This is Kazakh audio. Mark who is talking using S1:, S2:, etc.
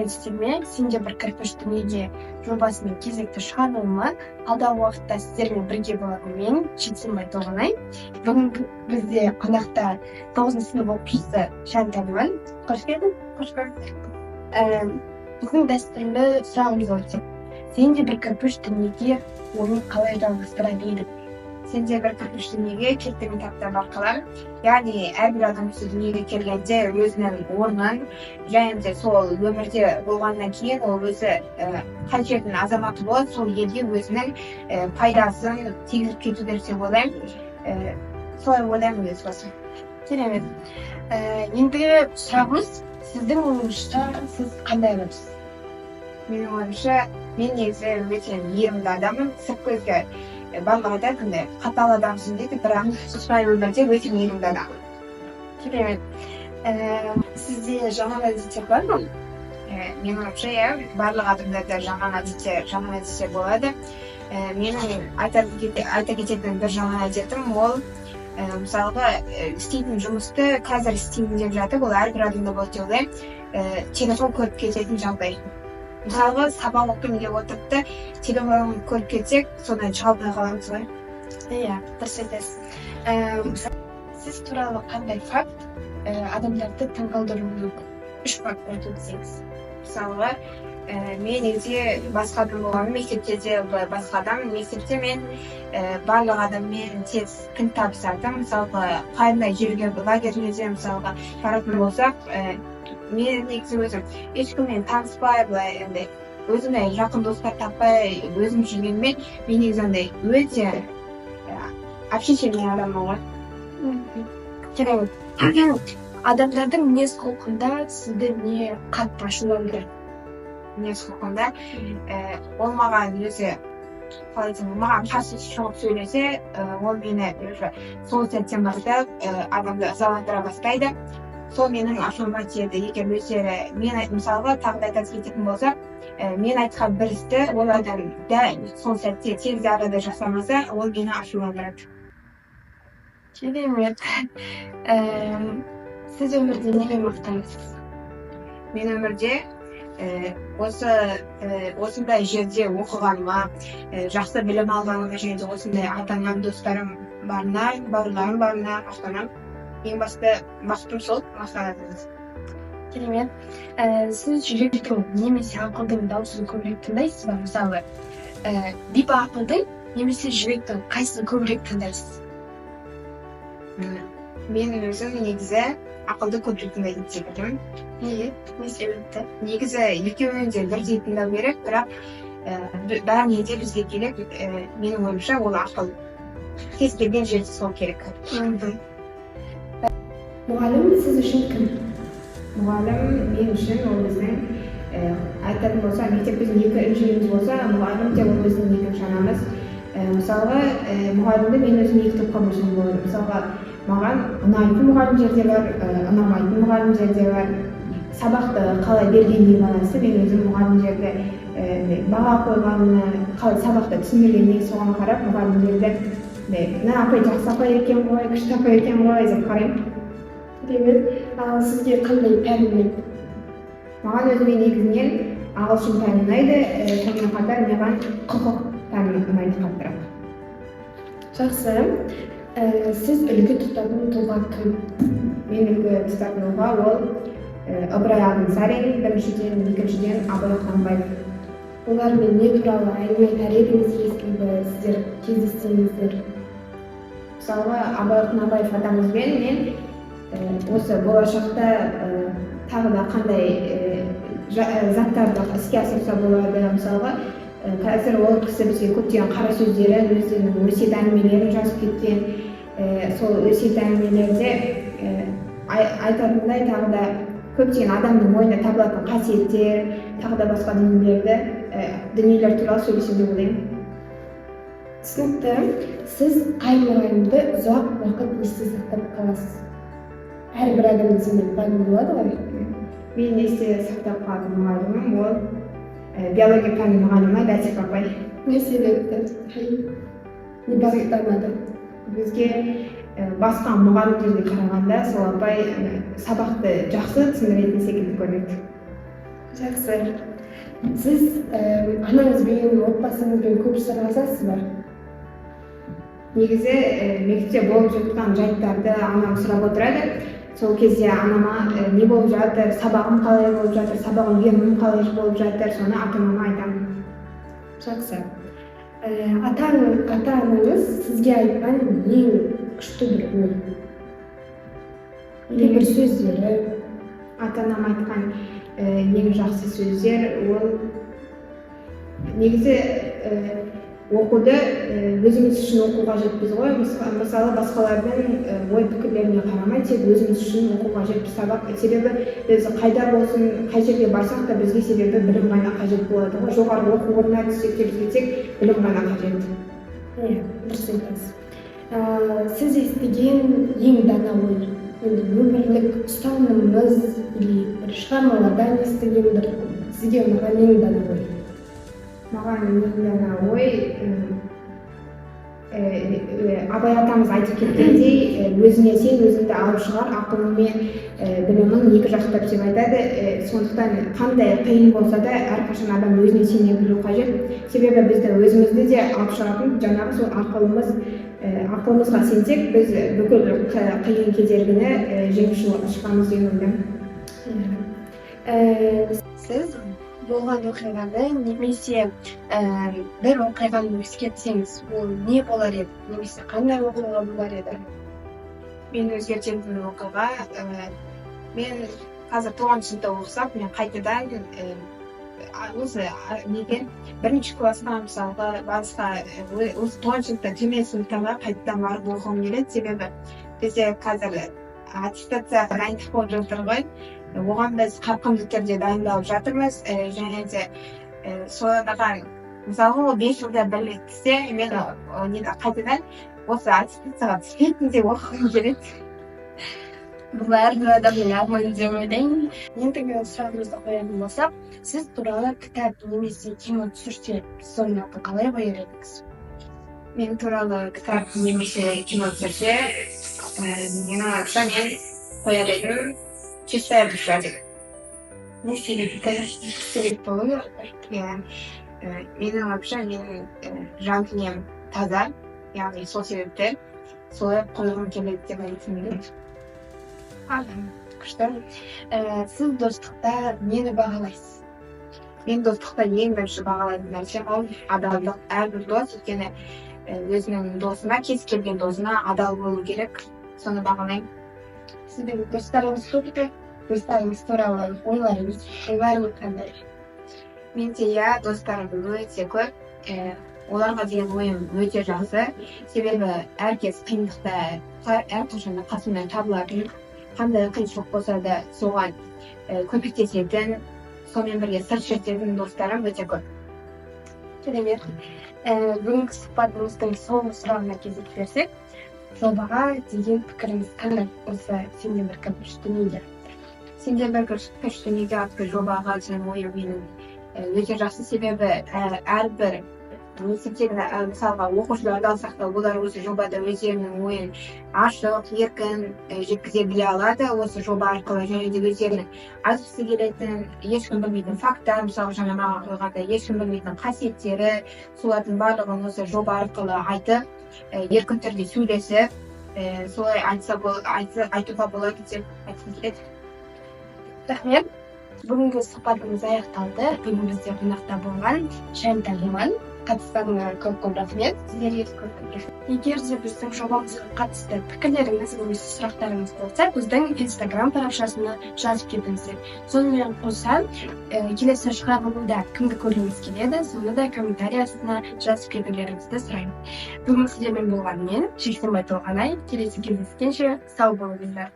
S1: Сәлеметсіздер ме? «Сенде бір кірпіш дүниеге» жобасының кезекті шығарылымы. Алдағы уақытта сіздермен бірге болатын мен, Жетсенбай Толғанай. Бүгін бізде қонақта тоғызыншы сынып оқушысы Шәнтәліман. Қош келдің.
S2: Қош көрдік.
S1: Біздің дәстүрлі сұрағымыз өтсек: «Сенде бір кірпіш дүниеге» оны қалай жалғастырар едің?
S2: «Сенде бір кірпіш дүниеге» кеттігін тап бар қалам. Яғни әрбір адам осы дүниеге келгенде өзінің орнын және де сол өмірде болғаннан кейін ол өзі қай жердің азаматы болады, сол елге өзінің пайдасын тигізіп кету керек деп ойлаймын. Солай ойлаймын өз басым.
S1: Керемет. Ендігі сұрағымыз: сіздің ойыңызша, сіз қандай адамсыз?
S2: Менің ойымша, мен негізі өте мейірімді адаммын. Сырт көзге барлығы айтады, андай қатал адамсың дейді, бірақ шынайы өмірде өте мейірімді адаммын.
S1: Керемет. Сізде жаман әдеттер бар ма?
S2: Менің ойымша, иә, барлық адамдарда жаман әдеттер болады. Менің айта кететін бір жаман әдетім ол мысалға, істейтін жұмысты қазір істеймін деп жатып, ол әрбір адамда болады деп ойлаймын, телефон көріп кететін жағдай. Мысалға, сабақ оқимын деп отырып та телефон көріп кетсек, содан шыға алмай қаламыз ғой.
S1: Иә, дұрыс айтасыз. Сіз туралы қандай факт адамдарды таңғалдыруы мүмкін? Үш факт айтып өтсеңіз.
S2: Мысалға, мен негізі басқа адам болғанмын, мектепте де былай басқа адам. Мектепте мен барлық адаммен тез тіл табысатынмын. Мысалға, қандай жерге, лагерьге де, мысалға, баратын болсақ, мен негізі өзім ешкіммен таныспай, былай андай өзіме жақын достар таппай өзім жүргенмен, мен негізі андай өте общительный адаммын ғой.
S1: Керемет. Адамдардың мінез құлқында сізді не қатты ашуландырады?
S2: Мінез құлқында ол маған өзі, қалай айтсам, маған қарсы шығып сөйлесе, ол мені уже сол сәттен бастап адамды ызаландыра бастайды. Сол менің ашуыма тиеді. Егер өздері мен мысалға, тағы да айта кететін болсақ, мен айтқан бір істі ол адам дәл сол сәтте, тез арада жасамаса, ол мені ашуландырады.
S1: Керемет. Сіз өмірде немен мақтанасыз?
S2: Мен өмірде осы осындай жерде оқығаныма, жақсы білім алғаныма және де осындай ата анам, достарым барына, бауырларым барына мақтанамын. Ең басты бақытым сол, мақтанатыным.
S1: Керемет. Сіз жүректің немесе ақылдың дауысын көбірек тыңдайсыз ба? Мысалы, либо ақылдың немесе жүректің, қайсысын көбірек тыңдайсыз?
S2: Мен өзім негізі ақылды көбірек тыңдайтын секілдімін.
S1: Неге, не себепті?
S2: Негізі екеуін де бірдей тыңдау керек, бірақ бәріне де бізге керек, менің ойымша, ол ақыл. Кез келген жерде сол керек.
S1: Мұғалім сіз үшін кім?
S2: Мұғалім мен үшін ол біздің айтатын болсақ, мектеп біздің екінші үйіміз болса, мұғалім де ол біздің екінші анамыз. Мысалға, мұғалімді мен өзім екі топқа бөлсем болады. Мысалға, маған ұнайтын мұғалімдер де бар, ұнамайтын мұғалімдер де бар. Сабақты қалай бергеніне байланысты мен өзім мұғалімдерді баға қойғанына, қалай сабақты түсіндіргеніне, соған қарап мұғалімдерді, мына апай жақсы апай екен ғой, күшті апай екен ғой деп қараймын.
S1: Керемет. Ал сізге қандай пән ұнайды?
S2: Маған өзіме негізінен ағылшын пәні ұнайды, сонымен қатар маған құқық пәні ұнайды қаттырақ.
S1: Жақсы. Сіз үлгі тұтатын тұлға кім?
S2: Мен үлгі тұтатын тұлға ол Ыбырай Алтынсарин біріншіден, екіншіден, Абай Құнанбаев.
S1: Олармен не туралы әңгіме айтар едіңіз, если бы сіздер кездессеңіздер?
S2: Мысалға, Абай Құнанбаев атамызбен мен осы болашақта тағы да қандай заттарды іске асырса болады. Мысалға, қазір ол кісі бізге көптеген қара сөздерін, өздерінің өсиет әңгімелерін жазып кеткен. Сол өсиет әңгімелерде айтатындай тағы да көптеген адамның бойында табылатын қасиеттер, тағы да басқа дүниелер туралы сөйлесем деп ойлаймын.
S1: Түсінікті. Сіз қай мұғалімді ұзақ уақыт есте сақтап қаласыз? Әрбір адамның сондай мұғалімі болады ғой.
S2: Мен есте сақтап қалатын мұғалімім ол биология пәні мұғалімі Ләтиф апай.
S1: Не себепті, не бағытта ұнады?
S2: Бізге басқа мұғалімдерге қарағанда сол апай сабақты жақсы түсіндіретін секілді көрінеді.
S1: Жақсы. Сіз анаңызбен, отбасыңызбен көп сырласасыз ба?
S2: Негізі мектепте болып жатқан жайттарды анам сұрап отырады. Сол кезде анама не болып жатыр, сабағым қалай болып жатыр, сабақ үлгерімім қалай болып жатыр, соны ата анама айтамын.
S1: Жақсы. Ата анаңыз сізге айтқан ең күшті бір ой или бір сөздері?
S2: Ата анам айтқан ең жақсы сөздер, ол негізі оқуды өзіміз үшін оқу қажетпіз ғой. Мысалы, басқалардың ой пікірлеріне қарамай, тек өзіміз үшін оқу қажет сабақ. Себебі біз қайда болсын, қай жерге барсақ та, бізге себебі білім ғана қажет болады ғой. Жоғары оқу орнына түссек те, бізге тек білім ғана қажет.
S1: Иә, дұрыс айтасыз. Сіз естіген ең дана ой, енді өмірлік ұстанымыңыз или бір шығармалардан естіген бір сізге ұнаған ең дана ой?
S2: Маған ең дана ой, Абай атамыз айтып кеткендей, өзіңе сен, өзіңді алып шығар ақылың мен білімің екі жақтап деп айтады. Сондықтан қандай қиын болса да, әрқашан адам өзіне сене білу қажет. Себебі бізді, өзімізді де алып шығатын жаңағы сол ақылымыз. Ақылымызға сенсек, біз бүкіл қиын кедергіні жеңіп шығамыз деген ойдамын.
S1: Сіз болған оқиғаны немесе бір оқиғаны өзгертсеңіз, ол не болар еді немесе қандай оқиға болар еді?
S3: Мен өзгертетін оқиға, мен қазір 9-сыныпта оқысам, мен қайтадан осы неден бірінші классқа, мысалға, басқа осы 9-сыныптан төмен сыныптарға қайтадан барып оқығым келеді. Себебі бізде қазір аттестацияға дайындық болып жатыр ғой, оған біз қарқынды түрде дайындалып жатырмыз. Және де соған, мысалға, ол 5 жылда бір рет түссе, мен не қайтадан осы аттестацияға түспейтіндей оқығым келеді.
S1: Бұл әрбір адамның арманы деп ойлаймын. Ендігі сұрағымызды қоятын болсақ, сіз туралы кітап немесе кино түсірсе, сіз оның атын қалай қояр едіңіз?
S3: Мен туралы кітап немесе кино түсірсе, менің ойымша, мен қояр едім «Чистая душа» деп.
S1: Не себепті? Себеп болу керек.
S3: Иә, менің ойымша, менің жан дүнием таза, яғни сол себепті солай қойғым келеді деп айтқым келеді.
S1: Күшті. Сіз достықта нені бағалайсыз?
S3: Мен достықта ең бірінші бағалайтын нәрсем ол адалдық. Әрбір дос, өйткені өзінің досына, кез келген досына адал болу керек, соны бағалаймын.
S1: Сіздің достарыңыз көп пе? Достарыңыз туралы ойларыңыз қандай?
S3: Менде, иә, достарым өте көп. Оларға деген ойым өте жақсы, себебі әркез қиындықта әрқашан да қасымнан табылатын, қандай қиыншылық болса да, соған көмектесетін, сонымен бірге сыр шертетін достарым өте көп.
S1: Керемет. Бүгінгі сұхбатымыздың соңғы сұрағына кезек берсек, жобаға деген пікіріңіз қандай, осы «Сенде бір кірпіш дүниеге»?
S3: «Сенде бір кірпіш дүниеге» атты жобаға деген ойым менің өте жақсы. Себебі әрбір мектептегі, мысалға, оқушыларды алсақ та, олар осы жобада өздерінің ойын ашық, еркін жеткізе біле алады осы жоба арқылы. Және де өздерінің айтқысы келетін, ешкім білмейтін факттар, мысалы, жаңа маған қойғанда, ешкім білмейтін қасиеттері, солардың барлығын осы жоба арқылы айтып, еркін түрде сөйлесіп, солай айтуға болады деп айтқым келеді.
S1: Рахмет. Бүгінгі сұхбатымыз аяқталды. Бүгін бізде қонақта болған Шәміл Риман. Қатысқаныңа көп көп рахмет.
S3: Сіздерге көп көп рахмет.
S1: Егер де біздің жобамызға қатысты пікірлеріңіз немесе сұрақтарыңыз болса, біздің Инстаграм парақшасына жазып кетіңіздер. Сонымен қоса келесі шығарылымда кімді көргіңіз келеді, соны да комментарий астына жазып кетулеріңізді сұраймын. Бүгін сіздермен болған мен, Жексенбай Толғанай. Келесі кездескенше сау болыңыздар.